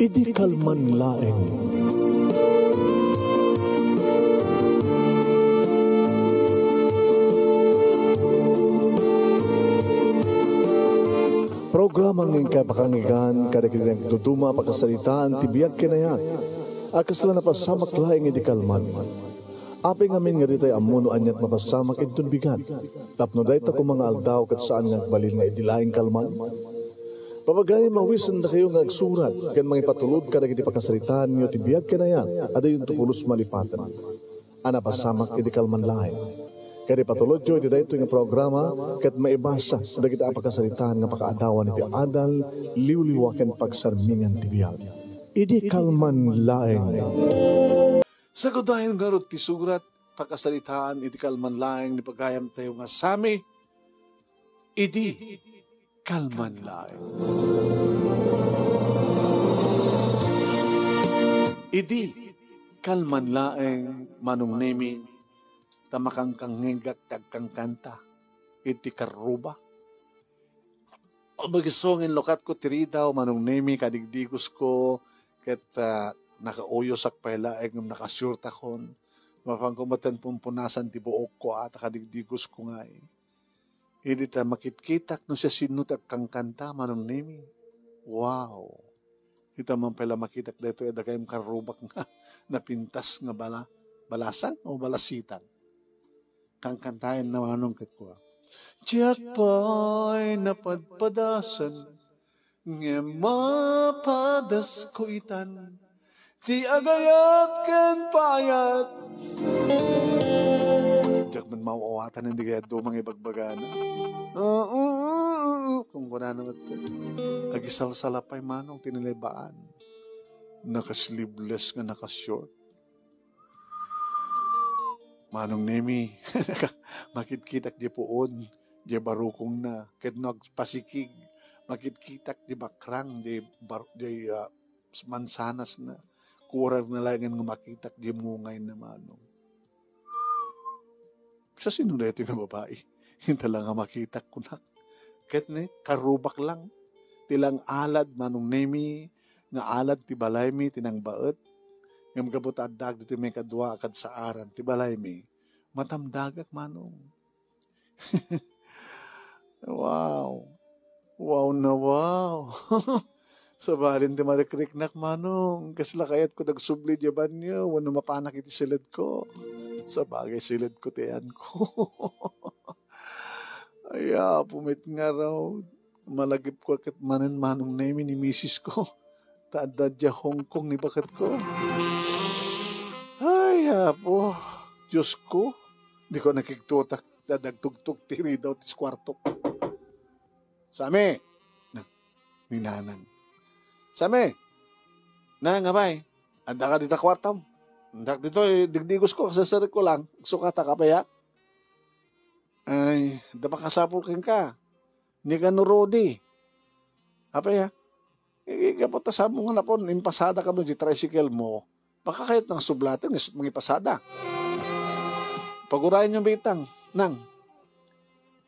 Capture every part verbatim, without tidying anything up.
Idi kalman laeng. Programa nga inkay pakanggan kadagiti nagduduma a pakasaritaan ti biag ken ayat a kasla napasamak laeng idi kalman. Apay ngamin nga ditay ammo no aniat mapasamak inton bigat, tapno dayta koma nga aldaw ket saan nga agbalin nga idi laeng kalman? Papagayam, mawisendakayo nga agsurat ken mangipatulod kadagiti pakasaritaanyo ti biag ken ayat a dayonto pulos malipaten a napasamak iti kalman laeng. Ket ipatulodyo iti daytoy nga programa ket maibasa dagiti a pakasaritaan nga pakaadawan iti adal, liwliwa ken pagsarmingan ti biag. Idi kalman laeng. Sagudayen ngarud ti surat, pakasaritaan iti kalman laeng ni pagayamtayo nga Sammy, idi kalman laeng. Idi kalman laeng, Manong Nemi, ta makangkangngegak ti agkankanta iti karruba. Magisongin lukatko ti ridaw, Manong Nemi, kadigdigosko, ket, ah, nakauyosak pay laeng ngem nakasuretakon. Mapanko metten pumpunasan ti buokko, a, ta kadigdigosko ngay. Idi ta makitkitak no siasino ti agkankanta, Manong Nemi. Wow! Ita man pay la makitak daytoy a dagayem karrubak nga napintas nga bala-, balasang o balasitang. Kangkantaen na manong ket kua, "Diak pay napadpadasan, ngem mapadasko itan ti agayat ken paayat." Diak man maaw-awatan iti gayat dumang ibagbagana. Kunkunana met, agisalsala pay manong ti nalibaan. Naka-sleeveless nga naka-short. Manong Nemi, makitkitak di puon, di barukongna, ket no agpasikig, makitkitak di bakrang, di bar-, di, ah, mansanasna. Kurang na laengen nga makitak di mungayna, manong. Sa sino daytoy nga babai? Inta la nga makitak kunak. Ket ni, karrubak lang. Ti lang alad, Manong Nemi, nga alad ti balaymi ti nangbaet. Ngem gapu ta addaak ditoy maikadua a kadsaaran ti balaymi, matamdagak, manong. Wow. Wow na wow. Sabalin ti marikriknak, manong. Kasla kayatko dagsubli diay banio wenno mapanak iti siledko. Sabagay siledko ti ayanko. Ay, Apo, met ngarud. Malagipko ket manen Manong Nemi ni misisko. Ta adda diay Hong Kong ni baketko. Ay, Apo, Diosko, diko nakigtutak ta dagtugtog ti ridaw ti kuartok. "Sami!" Na, ni Nanang. "Sami! Nang, apay, addaka dita kuartom? Addak ditoy, digdigosko, kasasarikko lang. Agsukatak, apay, a?" "Ay, adda pakasapul kenka. Ni kano Rudy. Apay, a? Gapu ta saan mo nga napon impasada kano di tricycle mo, baka kayat nang sublaten nga isu ti mangipasada. Pagurayenyo bitang, Nang."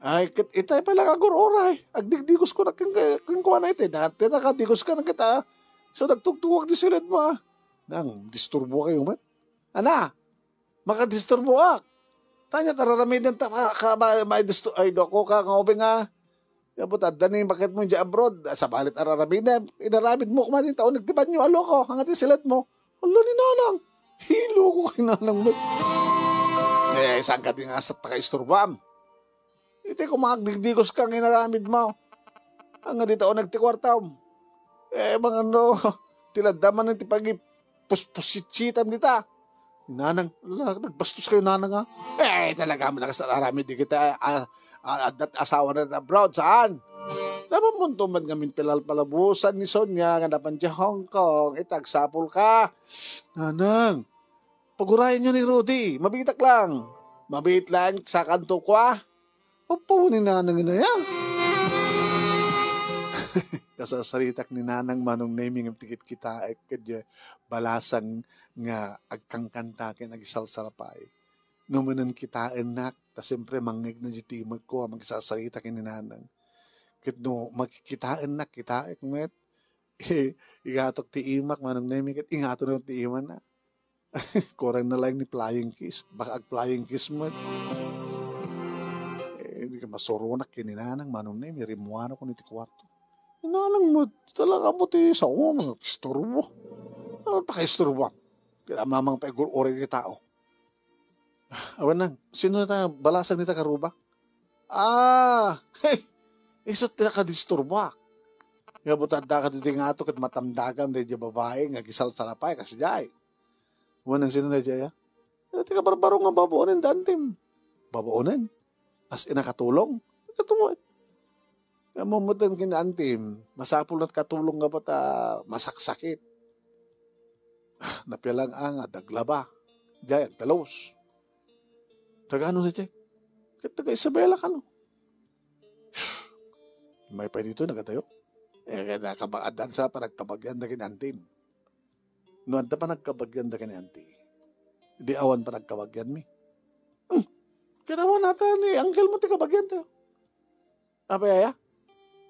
"Ay, ket itay pay la nga agur-uray. Agdigdigosko kenka, kenkuana itay. Dati nakadigos ka na kita. So, nagtugtugak di siled mo, a. Nang, disturbo kayo man. Ana, makadisturboak. Tanya, tararamiden ta ka, ka, ma-, maidistu-, ay, dako ka, nga ubing, a. Gapu ta adda ni baketmo di abroad, a, sabali ti araramidem. Inaramid mo koma ti tao nagtibanyo a loko, nga ti silet mo." "Ala ni Nanang, iloko kay Nanang met." "Eh, saan ka di nga asat pakaisturboam? Iti koma agdigdigoska nga inaramid mo. Nga dita uneg ti kuartam. Eh, mangano, ti ladda man ti pagipuspusitsitam dita." "Nanang, la, nagbastos kayo, Nanang, a." "Eh, talaga man nakasalaramid di kita, a, a, addat asawa na abroad, saan? Napamunto man ngamin pilalpalabusan ni Sonia nga napan di Hong Kong, itagsapul ka." "Nanang, pagurayan nyo ni Rudy, mabitak lang." "Mabit lang, sakanto kwa." Apo ni Nanang inaya. Kasasaritak ni Nanang Manong Nemi ngem ti kitkitaek, kadya balasang nga agkangkanta ken agisalsala pay. No manen kitaennak, ta siempre mangngegna di timekko a magisasarita ken ni Nanang. Ket no makikitaennak, kitaek met, Igatok ti imak, Manong Nemi, ket ingato na ti imanna. Kurang na laeng ni flying kiss. Baka ag-flying kiss met. Eh, di ka masuronak ken ni Nanang, Manong Nemi, rimmuarako iti kuarto. Ni Nanang met, talaga mo ti sao, isturbo. Ano pa ka isturbo? Kaya mamang pa igor-ore ti tao. Awan nang, sino ta balasag ni ta karuba? Ah, hey, isut ti nakadisturba. Nga buta adda ka ditoy nga ato ket matamdagam daydiay babae nga agisalsalapay kasi jay. Awan nang sino daydiay, ah? Daytoy kabarbaro nga babaonen da Antim. Babaonen? As in, nakatulong? Nakatulong. Nga mamatan ken Antim, masapul na katulong nga bata, masaksakit. Ah, napialang nga daglaba. Jay, agtalus. Taga ano na jay? Ket taga Isabela kano. May pa dito, nagatayo. Eh, kaya nakabagad sa panagkabagyan na ken Antim. No, adda panagkabagyan da ken Antim. Di awan panagkabagyan mi. Hmm. Kaya awan nata ni Uncle mo ti kabagyan tayo. Apay aya?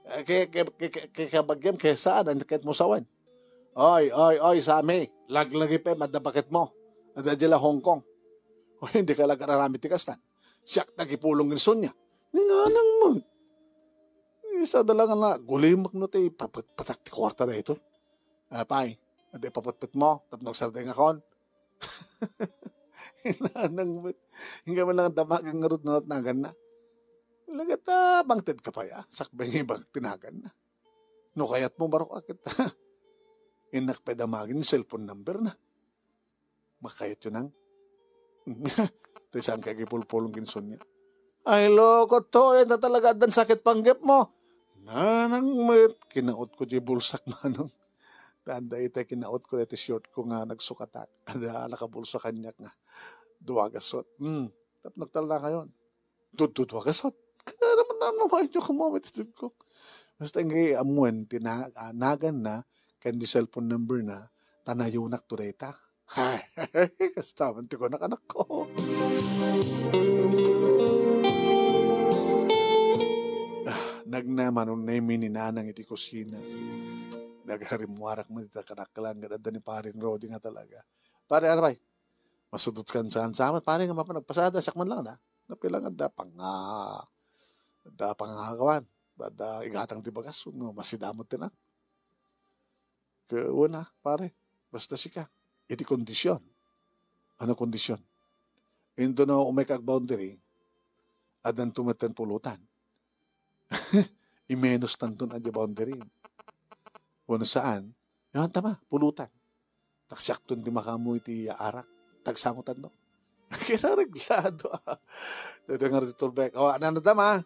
Eh, ke, ke, ke, ke, ke, kabagyam, ke saan, ang sakit mo sawen? Oy, oy, oy, Sammy, laglagi pa, madda bakit mo? Adda dila Hong Kong. O, hindi ka lagararamit ti kastan. Siak nagipulong ni Sonia. Ni Nanang mo. Isa da lang na, gulimak no ti, papatpatak ti kwarta na ito. Apay, adi papatpat mo, tapno agsardengakon. Ni Nanang met. Hingga man lang damagen ngarud no nagan na. Lagata, bangted ka pa ya. Sakbay nga ibang tinagan na. No kayat mo, barok akit. Innak pa damagen yung cellphone number na. Makayat yun ang. Tayo saan kaya gipulpulong kinsun niya. Ay, loko to. Yan na talaga. Adan sakit panggep mo. Nanang met. Kinaot ko di bulsak manong. Tanda ita kinaot ko iti short ko nga nagsukatak. Ada nakabulsa kaniak nga. Dua gasot. Hmm. Tap nagtala kayon. Tudtudwa gasot. Kaya naman na naman yung kumamit itid ko. Basta nga amuan, tina-, ah, nagan na, kan di cellphone number na, tanayonak to dayta. Hay, kasta man ti kunak anak ko. Ah, nagna, manong na yung mininanang iti kusina. Nagharimwarak man ita kanak lang, adda ni paring Rodi nga talaga. Pare, ano ba? Masudot kan saan sa amin, pare nga mapan nagpasada, siak man lang na. Napilang adda pang, ah, adda pangakawan. Adda igatang ti bagas, no, masidamot ti na. Kauna, pare, basta sika. Iti kondisyon. Ano kondisyon? Into no, umay ka ag boundary, addan tumeten pulutan. Imenos tanton a di boundary. Wano saan? Yawan tama, pulutan. Taksiakton di makamu iti arak. Tagsangutan no. Kinareglado, ah. Dito nga rin turbek. O, ano na tama?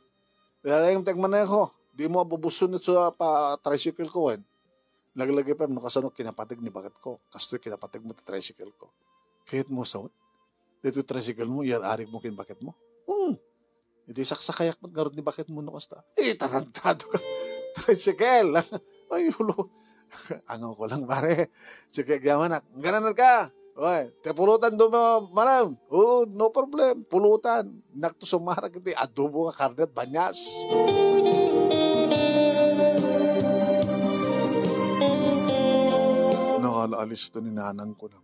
Kaya yung tagmaneho. Di mo abubusun ito sa pa tricycle ko, eh. Lagi-lagi pa, no, kasano kinapatag ni bagat ko. Kastoy kinapatag mo ti tricycle ko. Kayat mo sa, dito tricycle mo, iyar-arig mo kin baket mo. Hmm. Iti saksakayak met ngarud ni baket mo no kasta. Eh, tarantado ka. Tricycle. Ay, ulo. Angaw ko lang, pare. Sige, agyaman ak. Ang kanan ka. Oy, te pulutan do ma-, malam. Oo, no problem. Pulutan. Nakto sumarak iti adobo nga karne at banyas. Nakaalista ni nanang ko na.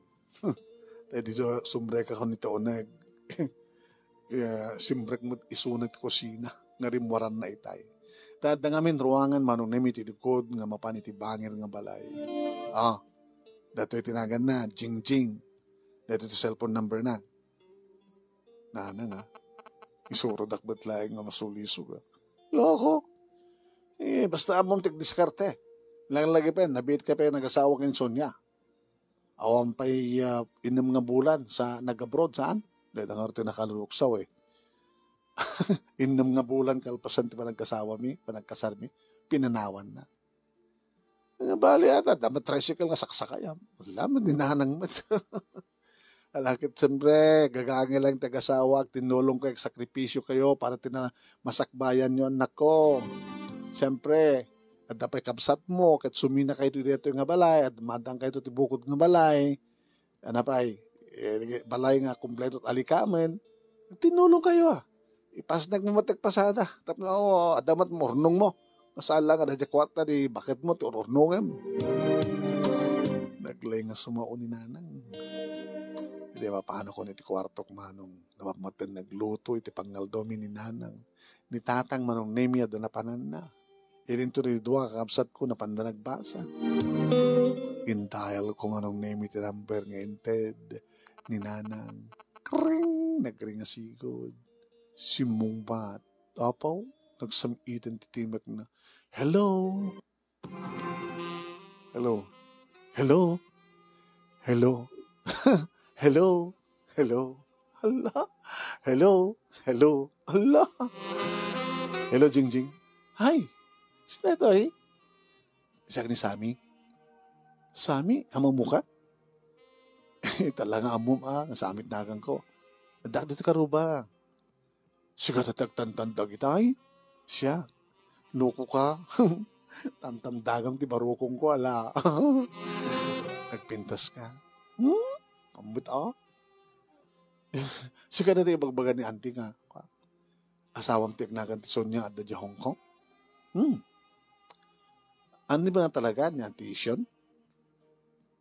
Tayo di sumrek ako ni Toneg. Iya, simrek met isuna ti kusina nga rimmuaran na itay. Ta adda ngamin ruangan manong nemi ti likod nga mapan iti bangir nga balay. Ah, datoy ti nagan na, Jingjing. Datoy ti cellphone number na. Nanang, ah. Isurodak met laeng nga masulisog, ah. Loko. Eh, basta amom ti agdiskarte. Lang lagi pa, nabiit ka pa nagasawa ken Sonia. Awan pay, ah, innem nga bulan sa nag-abroad, saan? Dahil nga ti nakaluluksaw, eh. Innem nga bulan kalpasan ti panagkasawami, panagkasarmi, pinanawan na. Nga bali ata, dama tricycle nga saksakayam. Wala man, di nanang met. Alakit, siyempre, gagangay lang ti agasawak, tinulong kayo, sakripisyo kayo para tina masakbayan yo, anak ko. Siyempre, adda pay kabsat mo, ket sumina kayo dito nga balay, at madang kayo ti bukod nga balay. Ano pay, eh, balay nga kompleto alikamen. Tinulong kayo, ah. Ipasnek mo met ti agpasada. Tapno, oo, adda met murnong mo. Masala nga daydiay kuarta di baketmo ti urnurnongem. Naglaing a sumao ni Nanang. Idi mapanakon iti kuartok, Manong, napammaten nagluto iti pangngaldaw mi ni Nanang. Ni Tatang, Manong Nemi, adda napananna. Idinto daytoy dua a kakabsatko, napanda nagbasa. Indayalko, Manong Nemi, ti number nga inted ni Nanang. Kring! Nagring a sigud. Simmungbat. Apaw, nagsam-iten ti timekna. Hello? Hello? Hello? Hello? Hello? Hello? Hala? Hello? Hello? Hala? Hello, Jingjing. Hi! Sino ito, eh? Siak ni Sammy. Sammy, ammomo ka? Talaga ammom, ah, nga Sammy ti naganko. Addak dito karuba. Sika ti agtantan dagitay? Siak. Nuko ka. Tantam dagam ti barukongko, ala. Nagpintas ka. Hmm? Ambet, ah? Sika dayta ibagbaga ni Auntie nga asawam ti agnagan ti Sonia adda diay Hong Kong? Hmm. Ania ba nga talaga ni Auntie Ision?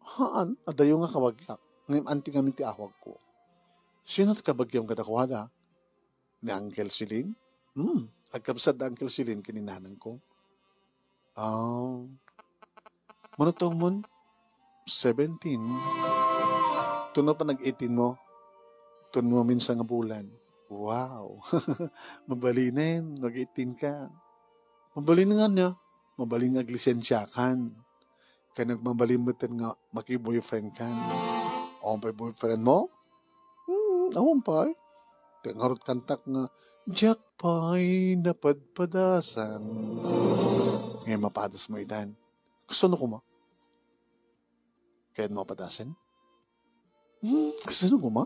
Haan, adayo nga kabagiak. Ngem Auntie ngamin ti awagko. Sino ti kabagiam kadakuada? Ni Uncle Celine? Hmm, agkabsat da Uncle Celine ken ni nanangko. Ah. Mano taongmon? Seventeen. Tuno pa nag-eighteen mo? Tuno minsan nga bulan. Wow. Mabalinen, nag-eighteen ka. Mabalin nga niya. Mabalin nga aglisensiakan. Kay nagmabalin metten nga maki-boyfriend kan. Awan pay boyfriend mo? Hmm, awan pay. Kay ngarud kantak nga, "Diak pay napadpadasan." Ngay mapadas mo itan. Kasano koma? Kayat mo padasen? Hmm, kasano koma?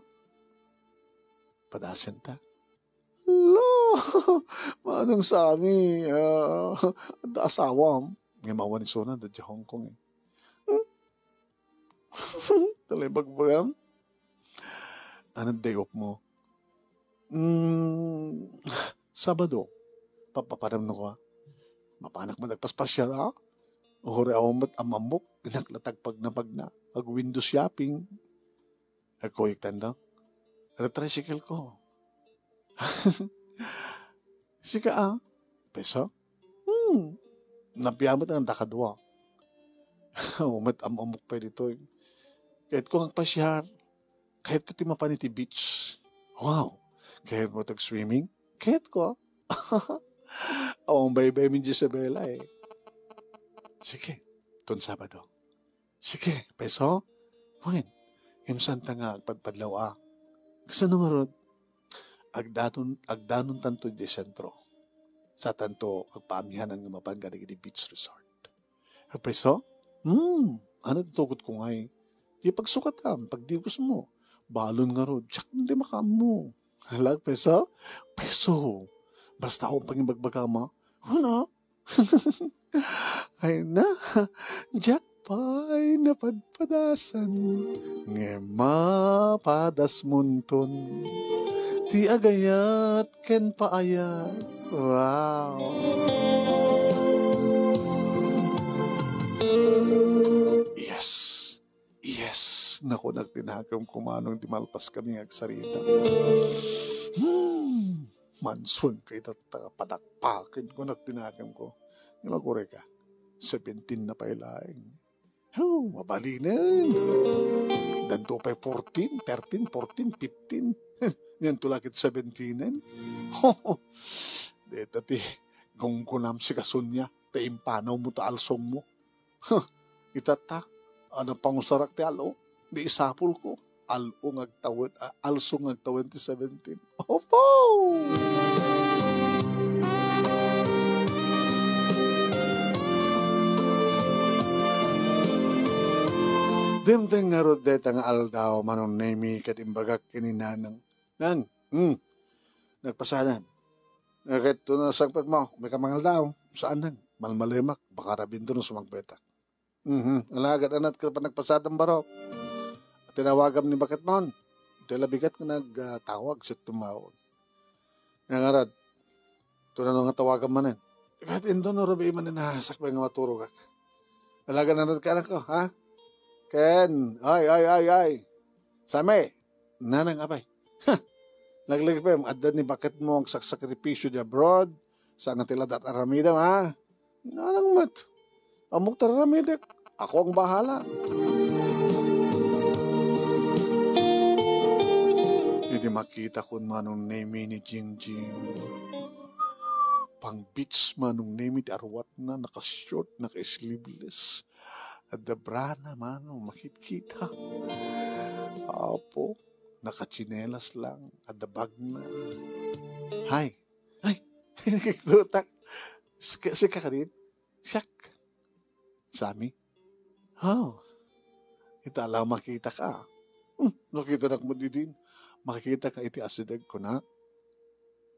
Padasen ta. Lo! Manang Sami, ah, adda asawam. Nga mawan isuna, da di Hong Kong eh. Hmm? Talay bagbagam? Anong day off mo? Hmm, Sabado. Papapanam na ko, ah. Mapanak man nagpaspasiar, ah. Uhore awan met amambok. Inaklatag pagnapagna. Ag window shopping. Agkuyog tanda. Ada tricycle ko. Sika, ah. Peso? Hmm. Napiamat ang dakadwa. Umat am-amok pa ditoy. Kahit ko agpasiar. Kahit ko ti mapan iti beach. Wow. Kahit mo tag-swimming. Kahit ko. Awang baybay min Isabela eh. Sige. Ton Sabado. Sige, peso? Wen, imsanta nga agpadpadlaw a. Kasano ngarud? Agdanon, agdanon tanto di sentro. Sa tanto agpaamihanan nga mapan kadagiti beach resort. Peso? Hmm, ano ti tugot ko ngay? Di pagsukatam, pagdigos mo. Balon ngarud, siak di makaammo. Halag, peso? Peso. Basta akong pangibagbagama. Ano? Ay na, diak pay napadpadasan. Ngem mapadas munton. Ti agayat ken paayat. Wow. Yes. Yes. Naku, nagtinakam kumanong di malpas kami nga agsarita. Hmm. Mansuan kay tatta, padakpaken ko nagtinakam ko. Nga magure ka. Seventeen na pay laeng. Hew, mabalinen. Danto pay fourteen, thirteen, fourteen, fifteen. Yan tulakit seventeen en. Deta ti gunggunam si kasunya, ta impanaw mo ta alsong mo. Huh, itatta, a napangusarak ti al-o, di isapul ko, al-o nga agtawen, a, alsong nga agtawen ti seventeen. Opo! Dimteng ngarud dayta nga aldaw, Manong Nemi, ket imbagak ken ni Nanang. Nang, hmm, nagpasadan. Nga ket to na sangpet mo, may kamangaldaw. Saan nang? Malmalemak, baka rabinto no sumangpetak. Mhm. Alagad anat ka pa nagpasadam barok. Tinawagam ni baketmon. Iti labigat nga nag, ah, tawag, siya tumawag. Nga ngarad, to na nga tawagam manen. Ket inton no rabii manen a sakbay nga maturogak. Alaga na ka, anakko, ha? Ken, ay, ay, ay, ay. Sami, nanang, apay. Ha! Laglag pay, adda ni baketmo agsaksakripisyo di abroad, saan nga ti ladat aramidem, ha? Nanang met. Ammok ti aramidek. Ako ang bahala. Idi makitakon Manong Nemi ni Jingjing, pang-beach Manong Nemi ti aruatna, naka-short, naka-sleeveless. Adda brana, Manong, makitkita. Apo, nakatsinelas lang, adda bagna. Hay, hay, dutak. Sika, sika kadin? Siak. Sami? Oh, ita la makitaka. Hmm, nakitanak met idin. Makitaka iti asideg, kunak.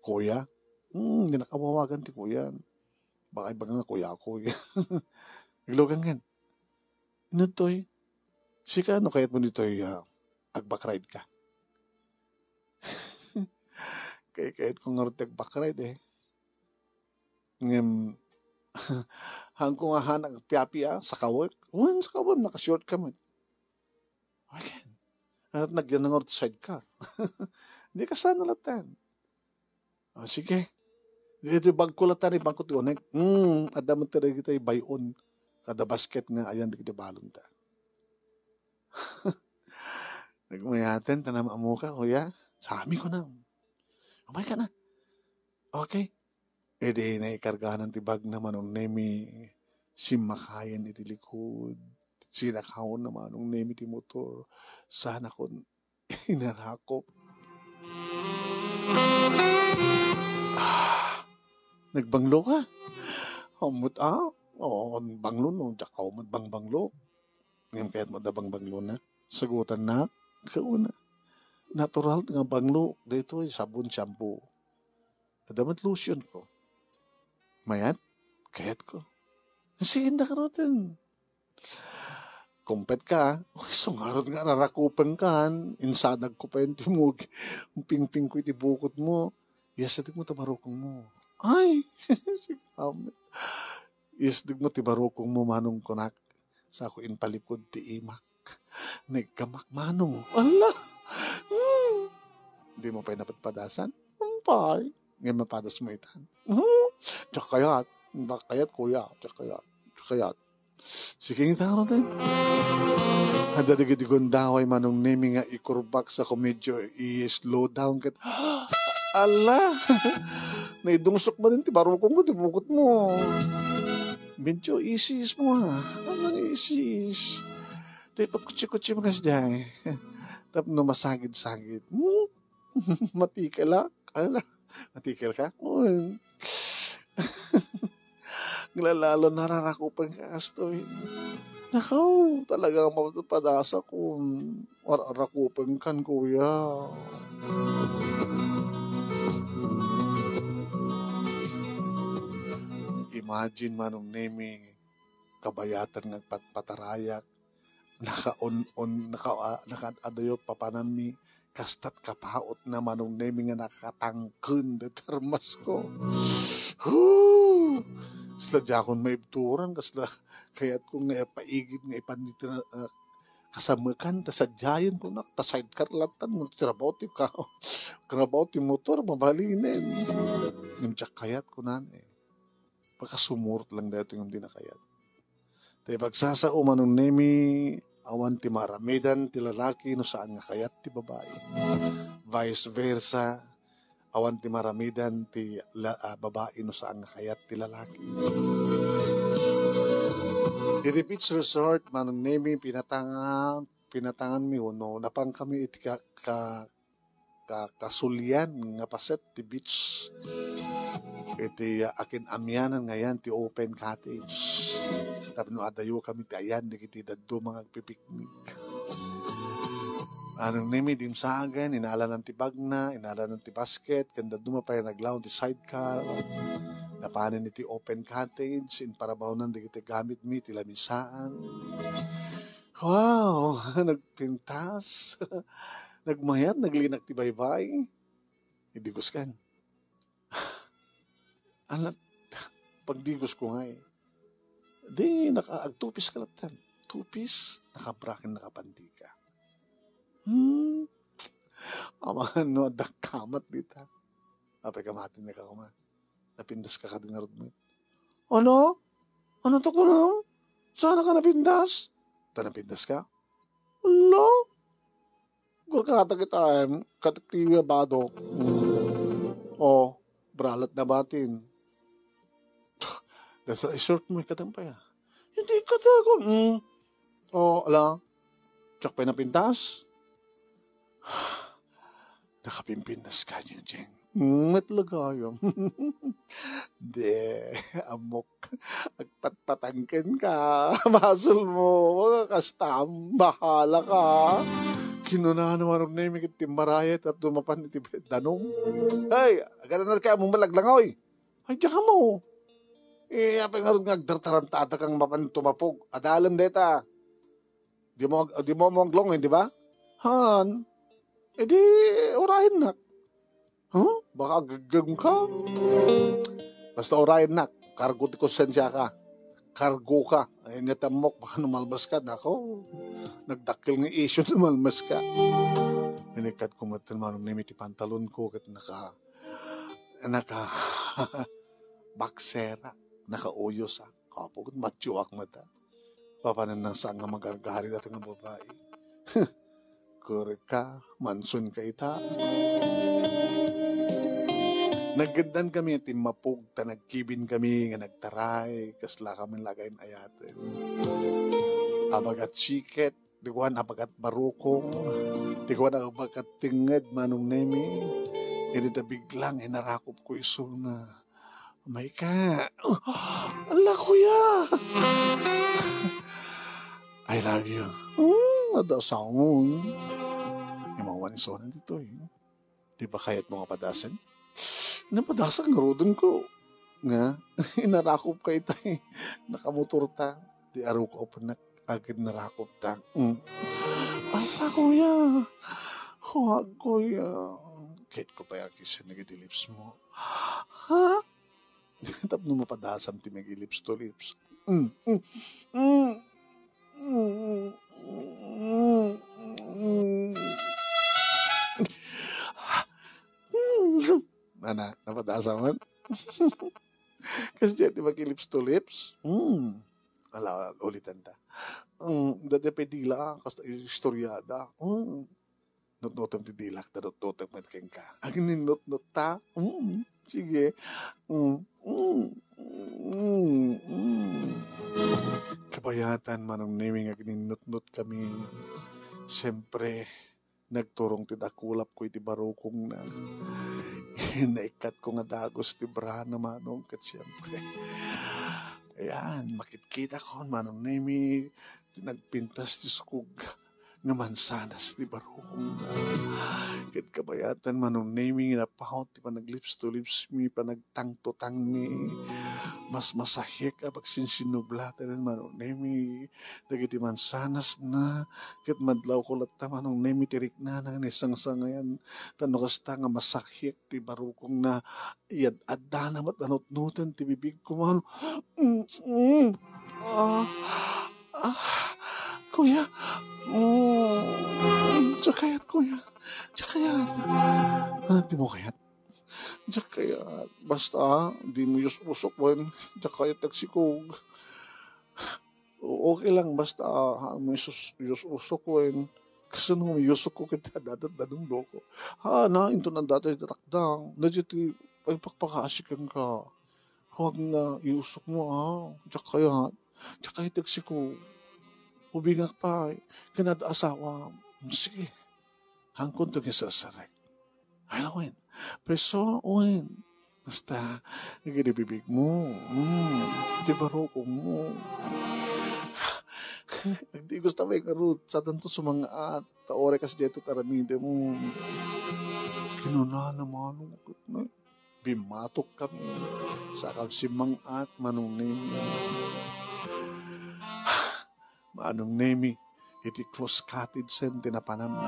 Kuya? Hmm, dinak awawagan ti kuya. Baka ibaga nga kuya, kuya. Naglugan ngan. Ino toy? Sika, no kayatmo ditoy, ah, agbakride ka? Kay kayat ko nga rod ti agbakride, eh. Ngem, haanko nga han agpiapia, sakawek. Wen, sakawem, naka-short ka met. Ayan. At nagyan nga rod ti sidecar. Di ka sana latan. Ah, sige. Di, di bagko latan, ibagko ti unek. Hmm, adda met ti dagiti bay-on. Kada basket nga ayan, dagiti balon ta. Nagmayaten, ta nam-ammoka, kuya. Sami ko na. Umay ka na. Okay. Idi naikarganan ti bagna Manong Nemi, simmakayen iti likod. Sinakaw na Manong Nemi ti motor. Sana kon inarakop. Ah, nagbanglo ka? Ammot, ah? Oo, banglo no. Diak aw met bangbanglo. Ngem kayat mo da bangbanglo na? Sagutan na? Kauna. Natural nga banglo. Dito, sabon, shampoo. Adda met lotion ko. Mayat? Kayat ko. Sige, inda ka roten. Kumpet ka, ah. Uy, sungarot nga rarakupen kan. Insadag ko pa yung timog. Pingping ko iti bukot mo. Yes, mo tabarukong mo. Ay! Sige, amen. Yes, mo ti barukong mo, manong kunak. Sa ako inpalikod ti imak. Nagkamakmanong. Ala! Hmm. Di mo pa'y napatpadasan? Umpay. Ngayon mapadas mo itan. Hmm? Diak kayat. Diak kayat, kuya. Diak kayat. Diak kayat. Sige, ngita ka natin. Adda digiti gundaway Manong Nemi nga ikurbak sa ko medyo i-slow down ket, ala! Naidungsok man ti barukong ko, ti bukot mo. Medyo isis mo, ha? Anong isis? Di pagkutsi-kutsi mo kasi dyan. Tapno masagid-sagid. Hmm? Matikelak? Ala, matikel ka? Uy. Naglalalo nararakupan ka, Astoy. Nakaw, talaga ang mapapadasa ko. Ar-, arakupan kan, kuya. Imagine, Manong Nemi, kabayatan nga agpatpatarayak, nakaon-on, naka-, ah, nakaadayo papananmi, kastat kapaot na Manong Nemi nga nakatangken da termas ko. Hoo! Kasla diakon maibturan, kasla kayat ko nga ipaigid nga ipan dito na, ah, kasamekan, ta sadiayen ko nak, ta sidecar latan, mo trabaho ti ka, trabaho ti motor, mabalinen. Ngem diak kayat ko nan, eh. Pakasumurot lang daytoy ngem di na kayat. Ta ipagsasao Manong Nemi, awan ti maaramidan ti lalaki no saan nga kayat ti babai. Vice versa, awan ti maaramidan ti la-, ah, babai no saan nga kayat ti lalaki. Iti beach resort, Manong Nemi, pinatanga-, pinatanganmi wenno napangkami iti ka-, ka-, ka-, kasulian nga paset ti beach. Iti, ah, akin-amianan nga yan ti open cottage. Tapno adayokami ti ayan dagiti dadduma nga agpipiknik. Manong Nemi, dimsagen, inalanan ti bagna, inalanan ti basket, ken dadduma pay naglaon ti sidecar. Napanen iti open cottage, imparabawnan dagiti gamitmi ti lamisaan. Wow! Nagpintas. Nagmayat, naglinak ti baybay. Idi kuskan. Anak, pagdigosko ngay. Di, naka-, agtupis ka latta. Tupis, nakabra ken nakabandika. Hmm. Amangan no adda kamat dita. Apay ka matin ni ka kuma. Napindaska kadi ngarud met. Ano? Ano to kuno? Saan ka napindas? Ta napindaska? Ala? Gurkata kita, em, katiktiwi a badok. Mm. Oh, bralat na batin. Dasa isort mo, ikatampay, ah. Hindi ka tago. Mm. Oh, ala. Tsak pa'y napintas? Nakapimpintas ka niya, Jeng. Mm, at lagayam. De, amok. Agpatpatangken ka. Basol mo. Mga kastam. Bahala ka. Kinuna naman ni Miguel ti marayat at dumapan iti danum. Hey, agana na kaya mong malaglangoy. Ay, diyan ka mo. Eh, apay nga ron nga agdartaranta ata kang mapan tumapog. Adalem deta. Di mo, di mo mo aglong, eh, di ba? Han. Eh, di, urayen nak. Huh? Baka agagam ka? Basta urayen nak. Kargo ti konsensya ka. Kargo ka. Ay, nga tamok, baka numalbas ka. Nako, nagdakkel nga isyu, numalbas ka. Inikat ko met manong nimi ti pantalon ko, ket naka, naka, baksera, nakauyos, ah. Apo, ket matioak met, ah. Papanan nang saan nga magargari dati nga babai. Kurek ka, manson ka ita. Naggaddan kami ti mapog ta nagkibin kami nga nagtaray, kasla kami lagay ayaten. Abagat siket, di kuan abagat barukong, di kuan abagat tinged manong nemi. Idi ta biglang inarakop ko isuna. Maika. Ala, kuya. I love you. Hmm, nadasangon. Imawan isuna ditoy. Di ba kayat mo nga padasan? Napadasan nga rudon ko. Nga, inarakop ka itay. Nakamotor ta. Di arukop nak. Agid narakop ta. Mm. Ala, kuya. Huwag, kuya. Kahit ko pa yakisan nagiti lips mo. Ha? Tapno mapadasam ti magi lips to lips. Mm, mm, mm. Mm, mm, mm. Ana, napadasam man? Kasi dyan, di ba, ki lips to lips? Mm. Ala, ulitan ta. Mm, dati pa dila, kasta istorya da. Mm. Nutnutem ti dilak, ta nutnutem met kenka. Agninnutnot ta. Mm. Sige. Mm. Mm. Mm. Mm. Kabayatan, manong Nemi, nga agninnutnot kami. Siyempre, nagturong ti dakulap ko iti barukongna. Naikkat ko nga dagus ti brana, manong, ket siyempre, ayan, makitkitakon, manong Nemi, ti nagpintas ti sukog nga mansanas ti barukongna. Ket kabayatan, manong Nemi, nga napaut ti panaglips to lips mi, panagtang to tang mi. Mas masahiek a pagsinsinublatan, manong Nemi, dagiti mansanasna, ket madlawko latta, manong Nemi, ti riknana nga naisangsangayan. Ta no kasta nga masahiek ti barukongna, iyad-addana met a nutnoten ti bibigko, mano. Mm, mm. Ah, ah, kuya. Mm, diak kayat, kuya. Diak kayat. Ah, di mo kayat? Diak kayat. Basta, di mo yus-usok wen. Diak kayat agsikog. O-, okay lang, basta, ah, mo yus-, yus-usok wen. Kasano mo yusok ko ket dadat danum loko. Ha, na, into na dati datakdang. Na, di ti, ay, pakpakasikan ka. Huwag na, iusok mo, ah. Diak kayat. Diak kayat agsikog. Ubingak pa, eh. Kanad asawa. Sige. Hangkon to gisarsarek. Ay, wen. Preso, wen. Basta, dagiti bibig mo. Mm. Ti barukong mo. Agdi gusto may karut. Satan to sumangaat. Ta oray kas dito taramide mo. Kinuna na manong. Bimatok kami. Sakab si mangaat, manong Nemi. Manong Nemi, iti close cottage sen ti napanam.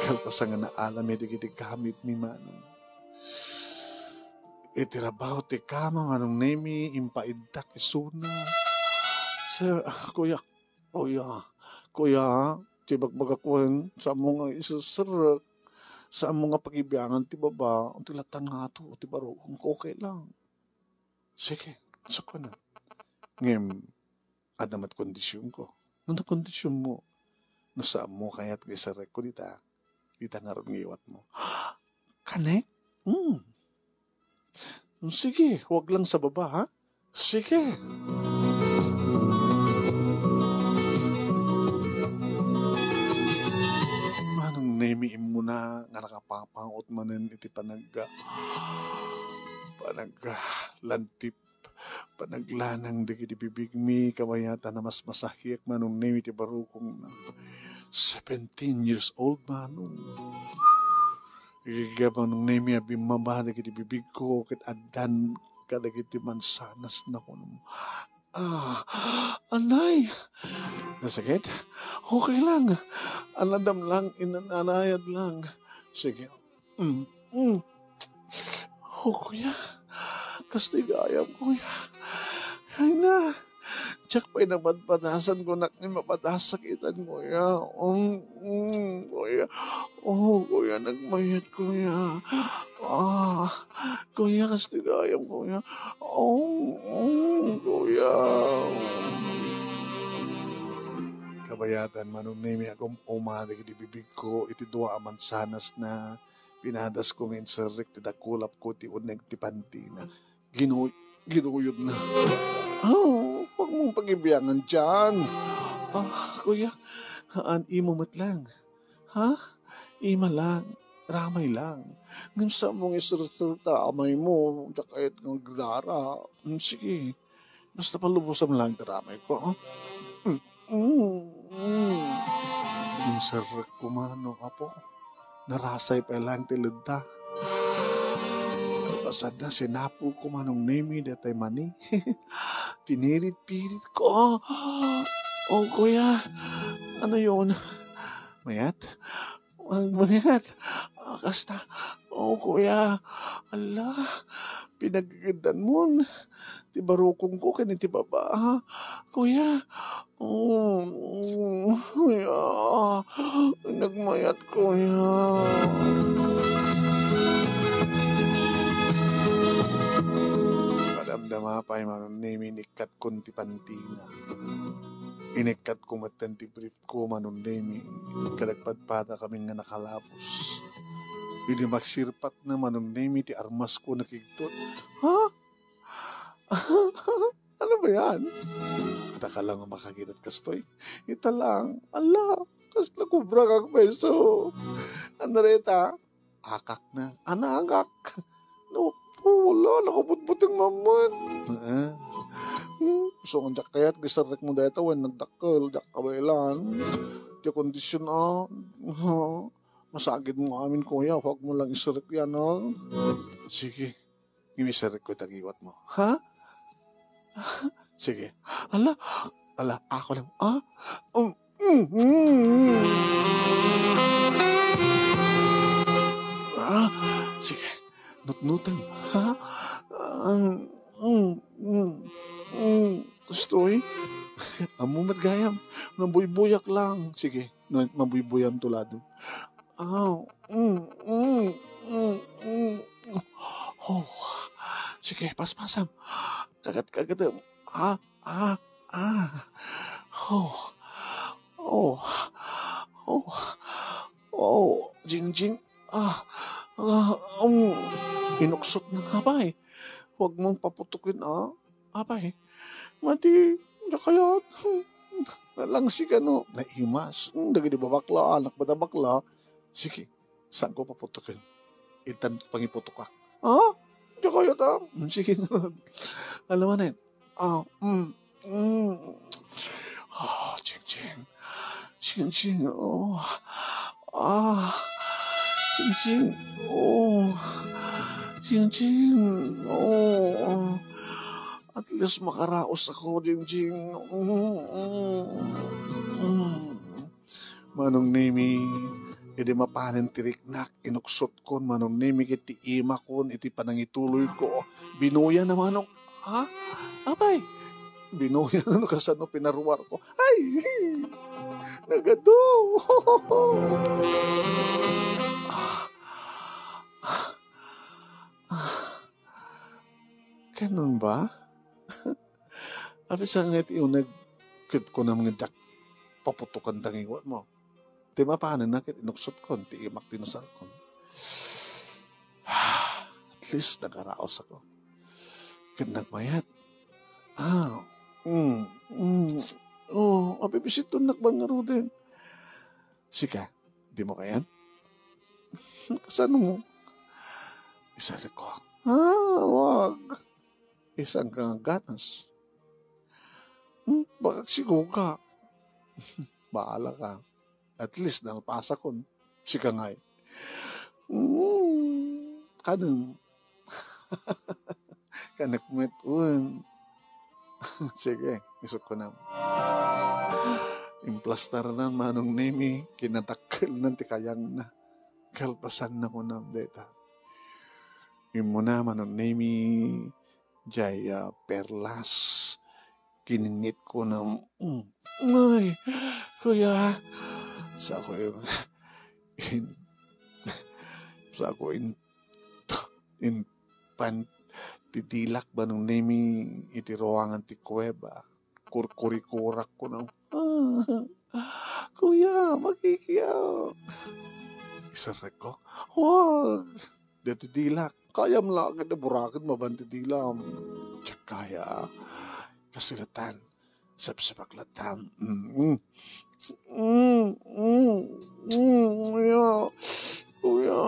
Kalpasan nga naalam iti iti gamit mi, manong. iti rabaw ti kama, Manong Nemi, impaiddak isuna. Sir, kuya, kuya, kuya, ti bagbagak wen, saanmo nga iserserrek, saanmo nga pagibiangan ti baba, ti lattan nga ato, ti barukongko, okay lang. Sige, asukko na. Ngem, adda met kondisionko. No, no kondisionmo, no saanmo kayat nga iserrekko dita, dita ngarud nga iwatmo. Kanek? Hmm. Sige, huwag lang sa baba, ha? Sige. Manong Nemi, immuna nga nakapapaut manen iti panag-, panag-, lantip, panaglanang dagiti bibigmi, kabayatan a mas masahiek, Manong Nemi, ti barukongna. Seventeen years old, Manong. Igigabang Nemi a bimmaba dagiti bibigko ket addan kadagiti mansanas na kuno. Ah, anay! Nasakit? Okay lang. Anadam lang, inanayad lang. Sige. Mm, mm. Oh, kuya. Kastoy gayam, kuya. Ay na. Diak pay napadpadasan, kunak ni mapadasak itan, kuya. Mm, mm, kuya. Oh, kuya, nagmayat, kuya. Ah, kuya, kastoy gayam, kuya. Oh, oh, kuya. Kabayatan, Manong Nemi, agum-uma dagiti bibigko iti dua a mansanas na pinadasko nga inserrek ti dakulapko ti uneg ti pantina. Ginu-, ginuyod na. Oh, huwag mong pagibiangan dyan. Ah, kuya, haan imo met lang. Ha? Ima lang. Ramay lang. Ngem sa mong iserserta, amay mo, diak kayat nga agdara. Hmm, sige. Basta palubosam lang ti ramay ko, ah. Mm, mm, mm. Inserrek kumano, apo. Narasay pay lang ti ledda. Pasadna, sinapo ko, Manong Nemi, detay mani. Pinirit-pirit ko. Oh, kuya. Ano yun? Mayat? Ang mayat. Ah, kasta. Oh, kuya. Ala, pinagagdan mo. Ti barukong ko, kani ti baba, ha? Kuya. Oh, oh, kuya. Nagmayat, kuya. Madamdama pay, Manong Nemi, inikkat kon ti pantina. Inikkat ko metten ti brief ko, Manong Nemi, ket nagpadpada kami nga nakalabos. Idi magsirpat na, Manong Nemi, ti armas ko nakigtot. Ha? Ano ba yan? Ita ka lang makakita kastoy. Ita lang. Ala, kasla kubra kag peso. Ano reta? Akak na. Anagak. No, wala, nakabutbuteng mamman. Eh. Hmm, so, nga diak kayat, gisarrek mo dayta, wen nagdakkel, diak kabaelan. Ti kondisyon, ah. Ha? Masagid mo amin, kuya, huwag mo lang isarrek yan, ha? Sige. Imisarrek ko itagiwat mo. Ha? Sige. Ala, ala, ako lang. Ah? Um, mm, mm. Ah, sige. Nutnutang. Ha? Ah, mm, mm, mm. Gusto eh. Amo met gayam. Nabuybuyak lang. Sige. No, mabuybuyam tulado. Ah, mm, mm, mm, mm. Oh, sige, paspasam. Kagat-kagatem. Ah, ah, ah. Oh, oh, oh, oh, Jingjing. Ah, ah, um, inuksot na nga ba eh. Huwag mong paputukin, ah. Apay, mati, diak kayat. Nalangsi ka, no? Naimas. Hmm, dagiti babakla, anak, bata bakla. Sige, saan ko paputoken? Itan pangiputok ka. Ha? Diak kayat, ha? Hmm, sige, ngarud. Alam mo na yun. Ah, mm, mm. Ah, Jingjing. Jingjing, oh. Ah, Jingjing, oh. Jingjing, oh. At least makaraos ako, Jingjing. Mm, mm, mm. Manong Nemi, Idi mapanen ti riknak, inuksotkon, Manong Nemi, ket ti imakon iti panangituloyko. Binuya na, Manong. Ha? Apay? Binuya na no kasano pinaruarko. Ay! Nagadu! Kanon ba? Apay sa nga iti uneg, ket kunam nga diak paputokan dangiwatmo. Ti mapanenna ket inuksotkon, ti imak ti inusarkon. At least, nakaraos ako. Ket nagmayat. Ah, mm, mm. Oh, apay bisiton nakban ngaruden. Sika, di mo kayan? Kasano mo? Isarek ko. Ah, wag. Isan ka nga ganas. Hmm, bakak siguga. Bahala ka. At least, nalpasakon. Sika ngay. Hmm, kanang. Kanak met, un. Sige, isok ko na. Implastar na, Manong Nemi, kinatakkel na ti kayang na. Kalpasan na ko na, deta. Immuna, Manong Nemi, jay, ah, perlas. Kininnit ko na, mm, ay, kuya, sa ko in, in, sa ko in, in pan, ti dilak, Manong Nemi, iti ruangan ti kuweba. Kurkurikurak ko na, "Ah, kuya, makikiak." Isarek ko, "Wag, deti dilak. Kayam la ket burakid maban ti dilam." Diak kaya. Kasulatan. Sapsapak latan. Mm. Mm, mm, mm, kuya. Kuya.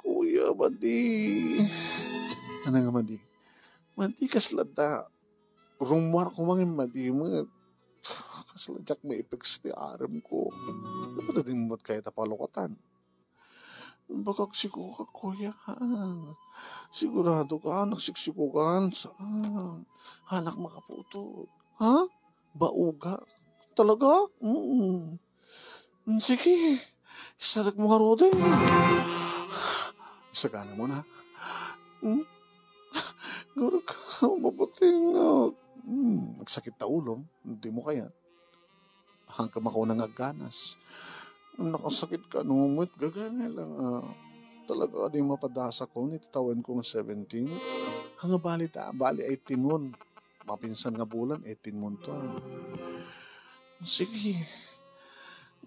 Kuya, madi. Ano nga madi? Madi, kasla da. Rummuar ko man, madi met. Kasla diak maipeks ti arem ko. Ano ba din mo kaya ta palukatan? Bakak sikuka, kuya. Sigurado ka, anak siksikukan? Saan? Anak makaputo. Ha? Bauga? Talaga? Mm. Sige. Isarek mo ngaruden. Isagana mo na. Hmm? Guro ka, mabuti nga. Hmm, nagsakit ta ulom. Hindi mo kaya. Hangka makuna nga ganas. Nakasakit ka, no, met gagangay lang, ah. Talaga, di mapadasa ko, iti tawen ko nga seventeen. Hanga bali ta, bali eighteen mon. Mapinsan nga bulan, eighteen mon to. Sige.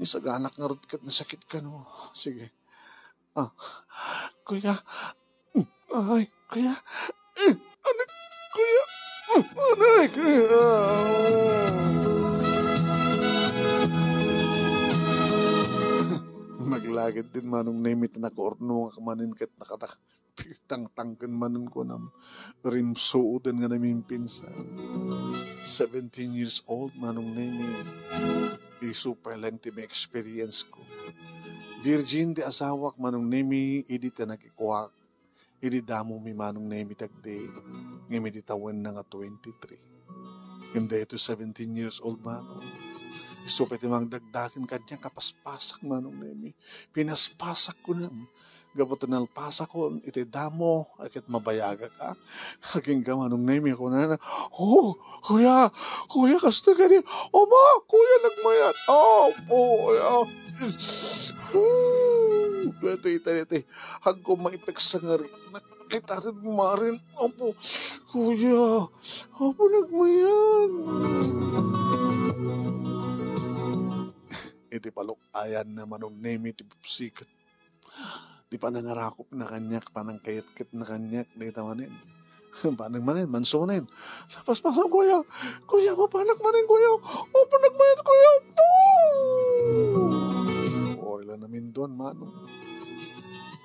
Isaganak nga rod ket nasakit ka, no. Sige. Ah, kuya. Ay, kuya. Eh, anak, kuya. Anak, kuya. Naglagid din Manong Nemi ti nakurno nga kamanin ket nakatak-, tangtangken manen kunam. Rimsuoden nga namimpinsan. Seventeen years old, Manong Nemi. Isu pa lang ti may experience ko. Virgin ti asawak, Manong Nemi, idi ti nagikuak. Idi damo mi Manong Nemi tagdi, ngem iti tawenna nga twenty-three. Ngem daytoy seventeen years old, Manong. Isu pay ti mangdagdaken kaniak, kapaspasak, Manong Nemi. Pinaspasak ko na. Gapu ta nalpasakon iti damo, ay ket mabayagak, a. Agingga Manong Nemi, kunana, "Oh, kuya, kuya, kastoy kadi. Ama, kuya, nagmayat. Apo, kuya." Iti, iti, iti. Agko maipeksa nga riknak. Itarin marin. Apo, kuya. Apo, nagmayat. Iti paluk-ayan na Manong Nemi ti pupsiket. Ti panangarakop na kaniak, panangkayatket na kaniak, dayta manen. Panag manen, mansunen. Lapas-pasam, kuya. Kuya, mapanak manen, kuya. Mapanak manen, kuya. Poo! Ori la namindon, Manong.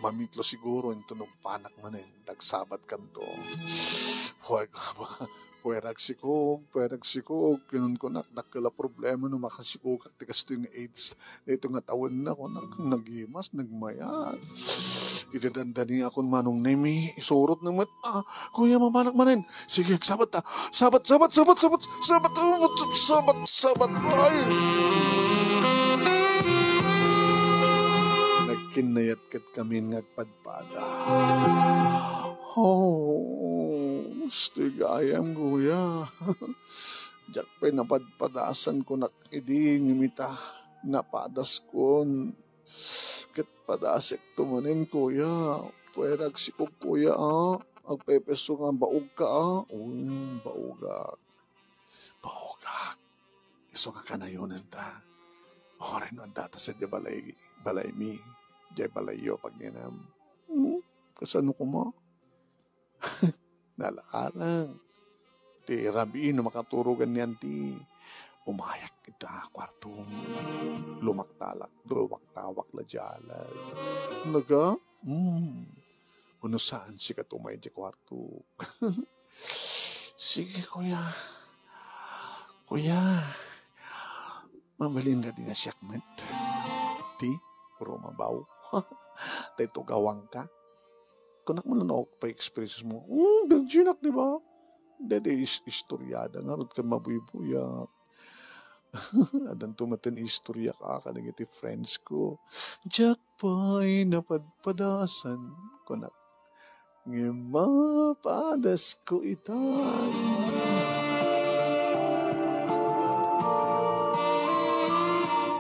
Mamitlo siguro, inton nagpanak manen. Nagsabat kanto. Huwag ka ba? Puerag sikog, puerag sikog. Kinunkunak, dakkel a problema no makasikogak ti kastoy nga AIDS. Daytoy nga tawenna, kunak, nagimas, nagmayat. Iti dandani akon Manong Nemi, isurot na met. Ah, kuya, mapanak manen. Sige, sabat ta. Sabat, sabat, sabat, sabat, sabat, sabat, sabat, sabat. Ay! Kinnayat ket kamin nga agpadpada. Oh, istoy gayam, kuya. Diak pay napadpadasan, kunak idi ngem ita, napadaskon. Ket padasek to manen, kuya. Puerag sikog, kuya, a. Agpepeso nga baog ka, a. Uy, baogak. Baogak. Isu nga kanayonan ta. Uray no adda ta sadiay balay, balaymi. Diay balayyo, pagnginem. Hmm? Kasano koma? Nalaalang. Ti rabii no makaturogan ni anti, umayak ita kuarto. Lumaktalak, lumaktawak la diay alas. Naga? Hmm. Uno saan sika tumay di kuarto. Sige, kuya. Kuya. Mabalin ka di nga siak met. Ti, puro mabaw. Tay tugawang ka. Kunak mo na pa experiences mo. Hmm, virgin ak, di ba? Dede is istorya da nga rod ka mabuybuyak. Adan tumaten istorya ka, kadagiti friends ko. Diak pay napadpadasan, kunak. Ngem mapadasko ita.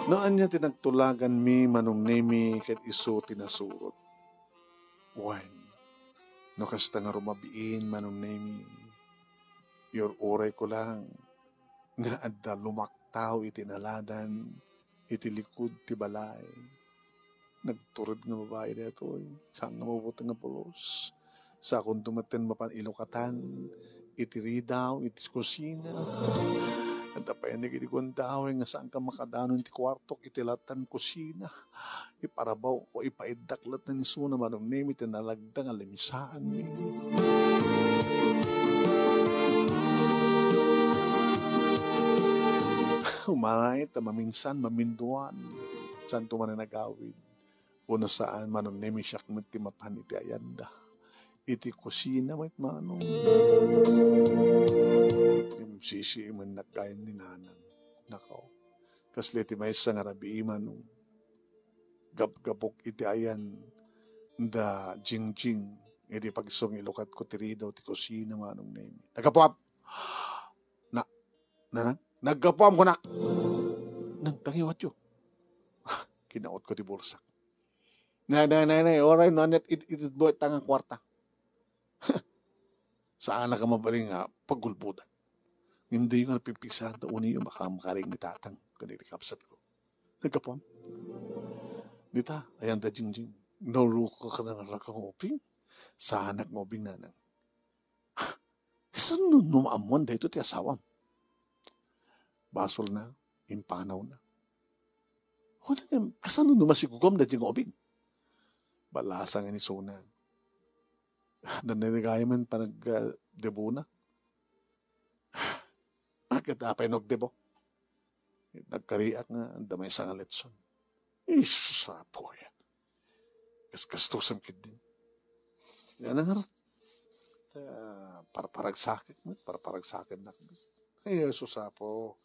No ania ti nagtulaganmi, Manong Nemi, ket isu ti nasurot. Wen, no kasta nga rumabiin, Manong Nemi, iyur-urayko lang nga adda lumaktaw iti naladan iti likud ti balay. Nagtured nga babai daytoy, saan nga mabuteng nga pulos. Sakonto metten mapan ilukatan iti ridaw, iti kusina. Adda pay nagidi kuan daway nga saan ka makadanon ti kuartok iti latan kusina. Iparabaw ko, ipaiddak latta ni Suna, Manong Nemi, ti nalagda nga limsaanmi. Umanay ta maminsan, maminduan, saanto manen agawid. Uno saan, Manong Nemi, siak met ti mapan iti ayanda. Iti kusina met, Manong. Sisiimennak gayan ni Nanang. Nakaw. Kasla ti maysa nga rabii, Manong. Gapgapok iti ayan da Jingjing idi pagsungi ilukatko ti ridaw ti kusina, Manong Nemi. Naggapuam! Na, na, na, naggapuam, kunak! Nagtangiwatyo. Kinautko ti bulsak. Na, na, na, na, oray no aniat it-, itedmo ita nga kuarta. Saanak a mabalin nga pagulbodan. Ngem diyo nga napipiksahan ta unay baka makaring ni Tatang ken ni kabsatko. Naggapuam. Dita, ayan da Jingjing. Naruko ka na nga ubing. Saanak nga ubing, Nanang. Kasano no maammoan daytoy ti asawam? Basolna, impanawna. Wala nga, kasano no masigugom daytoy nga ubing? Ballasa nga ni Suna. Nanay gayam panag, ah, debona. Ket apay no agdebo? Nagkariak nga adda maysa nga letson. Isus, apo, ya. Kas-, kastusem ketdin. Yan ang harap. Ta, parparagsakit mo, parparagsakit na. Ay, Jesus, apo.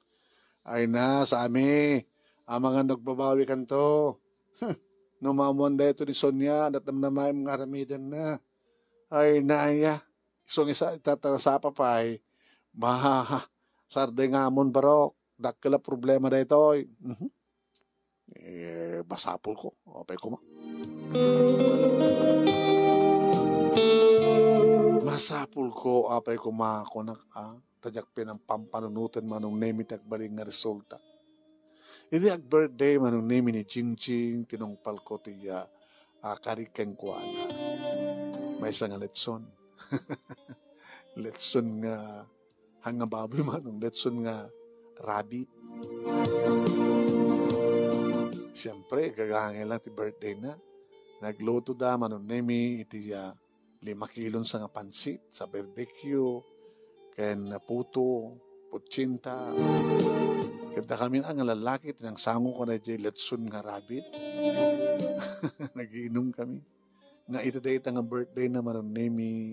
Ay na, Sami. Amangan nagbabawi kanto. Huh. No maammoan dayto ni Sonia, datnam na maim nga aramidenna. Ay na, aya. Isung isa, itatasapa pay. Mahaha. Sarday nga amon barok. Dakkel a problema daytoy. Mhm. Eh, masapul ko. Apay koma. Masapul ko, apay koma, kunak, a. Ta diak pinampampanunoten Manong Nemi ti agbalin nga resulta. Idi ag-birthday Manong Nemi ni Jingjing, tinungpalko ti, ah, ah, kari kenkuana. Maysa nga letson. Letson nga, haan nga baboy Manong, letson nga rabbit. Siyempre, gagangay lang ti birthday na. Nagluto da Manong Nemi iti, ah, lima kilon sa nga pansit, sa barbecue, ken puto, kutsinta. Ket dakami nga lallaki, ti nangsango kano diay letson nga rabbit. Nagiinum kami. Nga iti dayta nga birthday na Manong Nemi,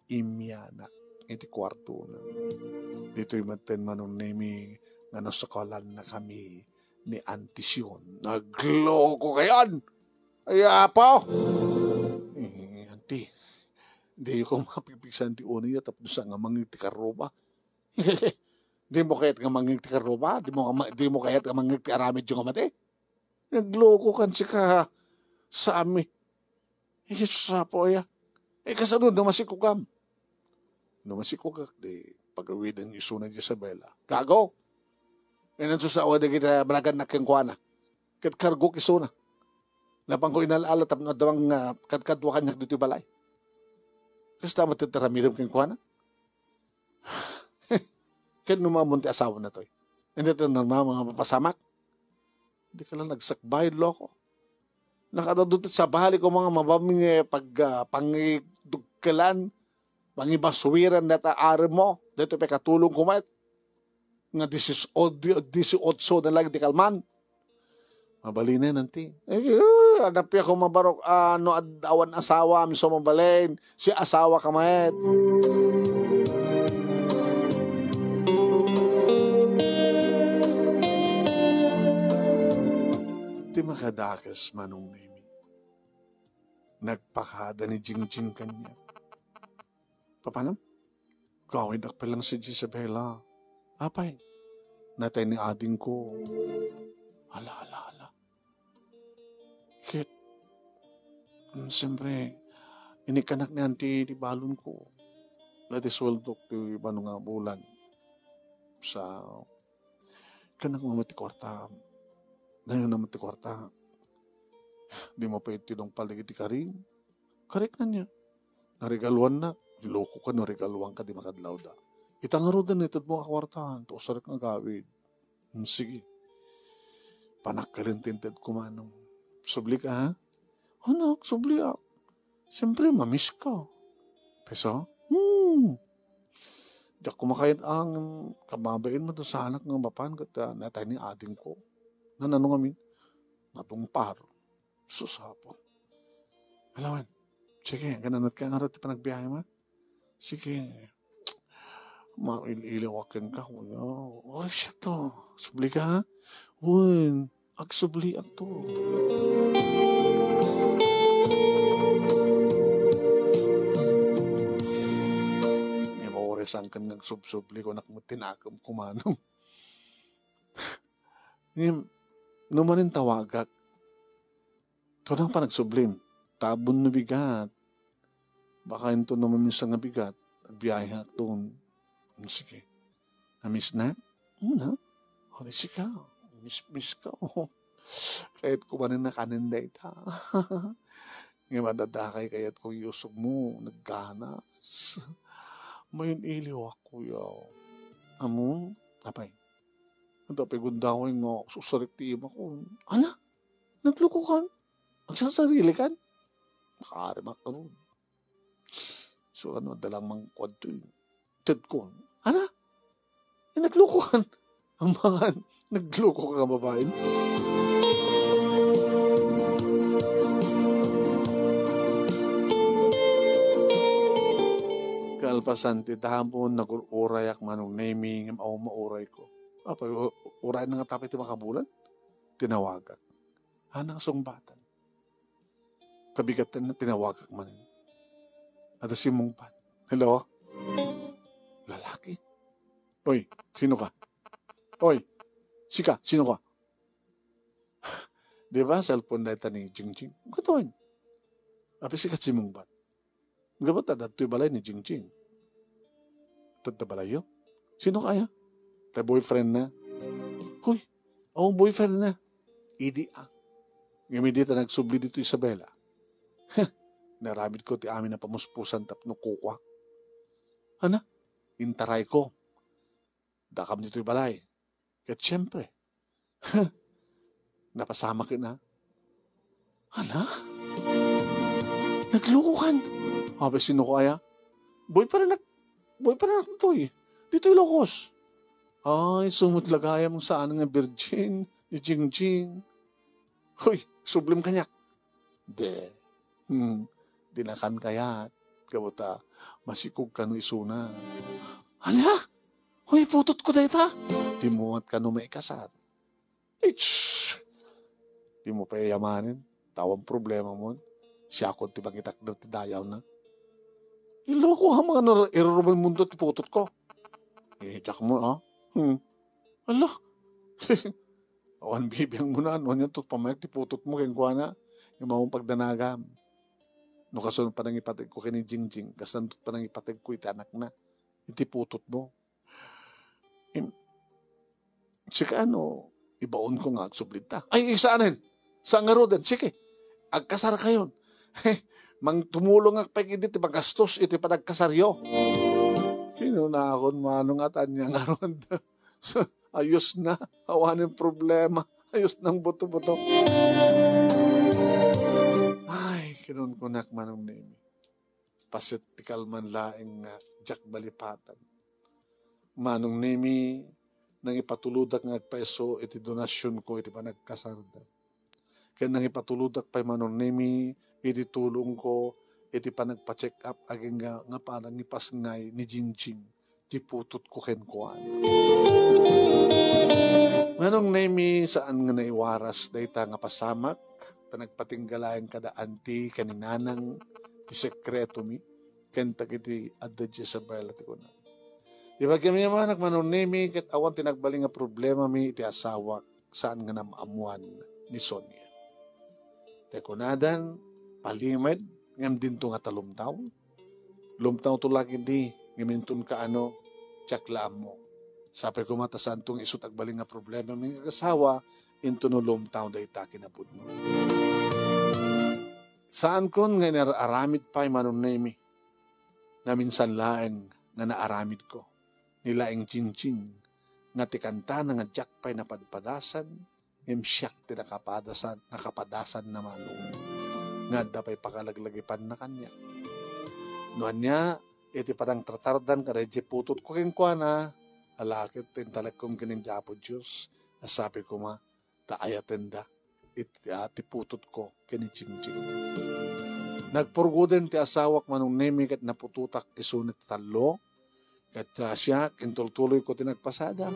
immianak iti kuartona. Ditoy metten Manong Nemi nga nasakalanna kami ni Auntie Sion. Nagloko kayan! Ay, apo! Eh, anti, diyo ko mapipigsan ti unay tapno sa nga mangngeg ti karruba. Dimo kayat nga mangngeg ti karruba? Dimo nga ma-, dimo kayat nga mangngeg ti aramidyo nga madi? Naglukokan sika, Sammy. Jesus, apo aya. Eh, kasano no masikogam? No masikogak, di pagawiden isuna ni Isabela. Gago! Inansusawa dagiti balagannak kenkuana. Ket kargok isuna. Napanko inal-ala tapno adda nga kadkadua kaniak ditoy balay. Kasta met ti aramidem kenkuana? Ket no maammoan ti asawana toy, inton ti normal nga mapasamak, dika la nagsakbay, loko. Nakadawdawat ti sabali ko nga mabamin nga pag-, ah, pangidugkelan, pangibaswiran dayta arem mo, daytoy pay katulong ko met. Nga dies-, o, di-, dies-otso na lang di kalman. Mabalinen, anti. Eh, adda pay ako mabarok, ah, no ad-, awan asawa, isu mabalin, si asawa ka met. Ti makadakes, Manong Nemi. Nagpakada ni Jingjing kaniak. Papanam? Gawidak pay lang si Isabela. Apay, natay ni adingko. Hala, hala, hala. Ket, mm, siyempre, inikkanak ni anti ti balonko. Nga ti suweldok ti bano nga bulan. Sa, kanak mo met ti kuarta. Dayon na met ti kuarta. Di mo pay tinungpal dagiti karim. Karik na niya. Naregaluannak. Loko ka no regaluan ka di makadlawda. Ita ngaruden, ited mo a kuarta. Ito, usarek nga gawid. Hmm, sige. Panakkalin ti inted ko, manong. Subli ka, ha? Anak, subli, ah. Siyempre, mamiss ka. Peso? Hmm. Diak kumakayat ang kababain mo to sa anak nga mapan ket, ah, natay ni ading ko. Nanano ngamin? Natungpar. Sus, apo. Alawan. Sige, gananat ka nga ti panagbiyahe mo. Sige. Mail-iliw aken ka, kuya. Oras siya to. Subli ka, ha? Wen, agsubliak to. Nga maoresan kan nga agsubsubli ko, anak mo, tinakem ko manong. Ngem, no manen tawagak, Ito lang panagsublim. Tabon no bigat. Baka into no maminsan nga bigat. Agbiyahe nga akton. Hmm, sige. Namiss na? Una? Huli sika. Miss, miss ka. Oh. Kahit kumanin na kanin da ita. Nga madadakay kayat ko yusog mo. Nagganas. Mayon iliw ako, yaw. Amo? Apay. Ito, pigundaway nga. Susarik ti ima ko. Ala? Naglukokan? Agsasarilikan? Makaarimak ka nun. So, ano, dalang mangkuan to eh. Ted ko. Ana? Eh, naglukokan. Ambangan, nagluko ka nga babae. Kalpasan ti damo, nagur-urayak manong Nemi, ngem awan mauray ko. Apay, u-, uray na nga tapay ti makabulan? Tinawagak. Anang sungbatan. Kabigatan na tinawagak manen. Adda simmungbat. Hello? Lalaki? Oy, sino ka? Oy, sika, sino ka? Di ba, cellphone na ita ni Jingjing? Katuan. Apay sika simmungbat. Gabat ta, datoy balay ni Jingjing. Tadta balayyo? Sino kaya? Ta boyfriend na. Hoy, awan boyfriend na. Idi, ah. Ngem idi ta nagsubli dito, Isabela. Heh, inaramid ko ti amin a pamuspusan tapno kukuak. Ana, intaray ko. Dakam ditoy balay. Ket siempre, napasamak na. Hala? Naglukokan. Apay sino ko aya? Boyfriend na, boyfriend na toy. Ditoy Ilocos. Ay, sumutla gayam saan nga virgin, ni Jingjing. Hoy, sublim kaniak. De. Hmm, dinakan kayat. Gapu ta, masikog kano isuna. Hala? Hoy, putotko dayta. Di mo met kano maikasar. Its! Di mo pay ayamanen. Ta awan problemamon. Siakon ti mangitakder ti dayawna. Iloko ha mga nar-, irurumanmonto ti putotko. Eh, diak mo, ah? Hmm. Ala. Awan bibiangmona, no, ania tot pamayag ti putotmo kenkuana. Immawon pagdanagam. No kastoy panangipategko ken ni Jingjing, kastoy panangipategko iti anakna. Iti putotmo. Im-, sika ano, ibaonko nga agsubli ta. Ay, saanen? Saan ngaruden? Sige, agkasarkayon. Mangtumulongak pay idi ti magastos iti panagkasaryo. Kinunakon, Manong, a ta ania ngarud. Ayos na, awanen problema. Ayos nang buto-buto. Ay, kinunkunak, Manong Nemi. Paset ti kalman laeng nga diak malipatan. Manong Nemi, nangipatulodak nga agpaiso iti donasionko iti panagkasarda. Ken nangipatulodak pay, Manong Nemi, iti tulongko iti panagpa-check-up agingga nga panangipasngay ni Jingjing ti putotko kenkuana. Manong Nemi, saan nga naiwaras dayta nga pasamak, ta nagpatingga laeng kada anti ken ni nanang ti sekretomi ken dagiti adda Jezebel ti kuna. Ti pagyamyamanak, Manong Nemi, ket awan ti nagbalin nga problemami iti asawak, saan nga naam-ammoan ni Sonia. Ti kunadan, palimed, ngem dinto nga ta lumtaw. Lumtawto la ketdi, ngem inton kaano, diak la ammo. Sapay koma ta saanto nga isu ti agbalin nga problemami nga agasawa, inton no lumtaw dayta kinapudno. Saankon nga inar-aramid pay, Manong Nemi. Naminsan laeng nga naaramidko. Ni laeng Jingjing nga ti kantana nga diak pay napadpadasan, ngem siak ti nakapadasan, nakapadasanna, Manong, nga adda pay pakalaglagipanna kaniak. No ania, iti panangtratardan kadaydiay putotko kenkuana, ala ket ti intalekkom ken ni Apo Dios, a sabi koma, ta ayatenda iti, ah, ti putotko ken ni Jingjing. Nagpurgoden ti asawak, Manong Nemi, ket naputotak isuna ti tallo, ket, ah, siak, intultuloyko ti nagpasada.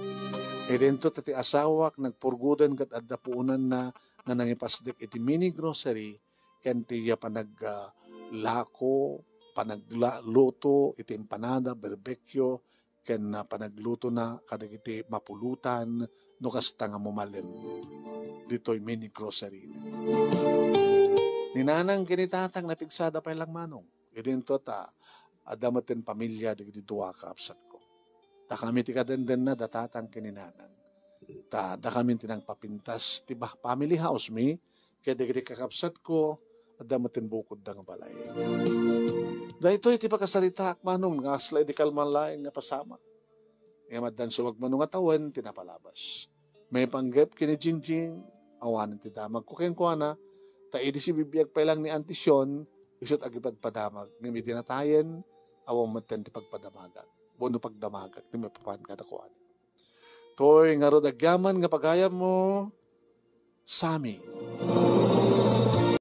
Idinto ta ti asawak nagpurgoden ket adda puonanna nga nangipasdek iti mini grocery ken ti, ah, panag-, ah, lako, panagla-, luto iti empanada, berbekyo, ken, ah, panaglutona kadagiti mapulotan no kasta nga mumalem ditoy mini grocery. Ni nanang ken ni tatang napigsada pay lang, Manong. Idinto ta adda metten pamilia dagiti dua a kakabsatko. Dakami ti kadendenna da tatang ken ni nanang. Ta dakami ti nangpapintas ti ba-, family house mi, ket dagiti kakabsatko, adda metten bukodda nga balay. Daytoy ti pakasaritaak, Manong, nga kasla idi kalman laeng nga pasamak. Ngem addan sumagmano nga tawen ti napalabas. Maipanggep ken ni Jingjing, awanen ti damagko kenkuana, ta idi sibibiag pay lang ni Auntie Sion, isut' agipadpadamag. Ngem idi natayen, awan metten ti pagpadamagak. Wenno pagdamagak ti maipapan kadakuada. Toy ngarud agyaman nga pagayammo, Sammy.